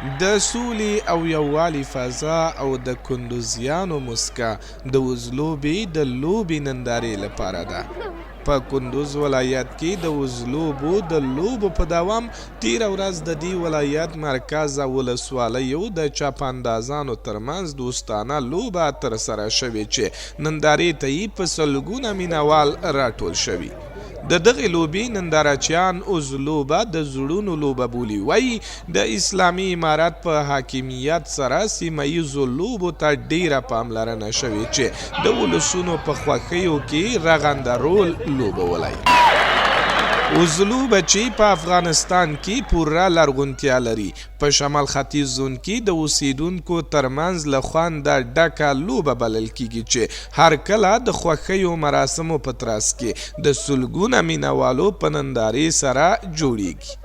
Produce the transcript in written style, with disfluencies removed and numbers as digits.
د سولې او یووالي فضا او د کندوزیانو موسکا د وزلوبې د لوبې نندارې لپاره ده. په کندوز ولایت کې د وزلوبو د لوبو په دوام تېره ورځ د دې ولایت مرکز او ولسوالیو د چاپاندازانو ترمنځ دوستانه لوبه ترسره شوې چې نندارې ته یې په سلګونه مینهوال راټول شوي. د دغې لوبې نندارچیان اوس لوبه د زړونو لوبه بولي، وايي د اسلامي امارت په حاکمیت سره سیمه ییزو لوبو ته ډېره پاملرنه شوې چې د ولسونو په خوښیو کې رغنده رول لوبولی. اوس لوبه چې په افغانستان کې پوره لرغونتیا لري، په شمال ختیځ زون کې د اوسېدونکو تر منځ له خونده ډکه لوبه بلل کېږي چې هر کله د خوښیو مراسمو په ترڅ کې د سلګونه مینه والو په نندارې سره جوړېږي.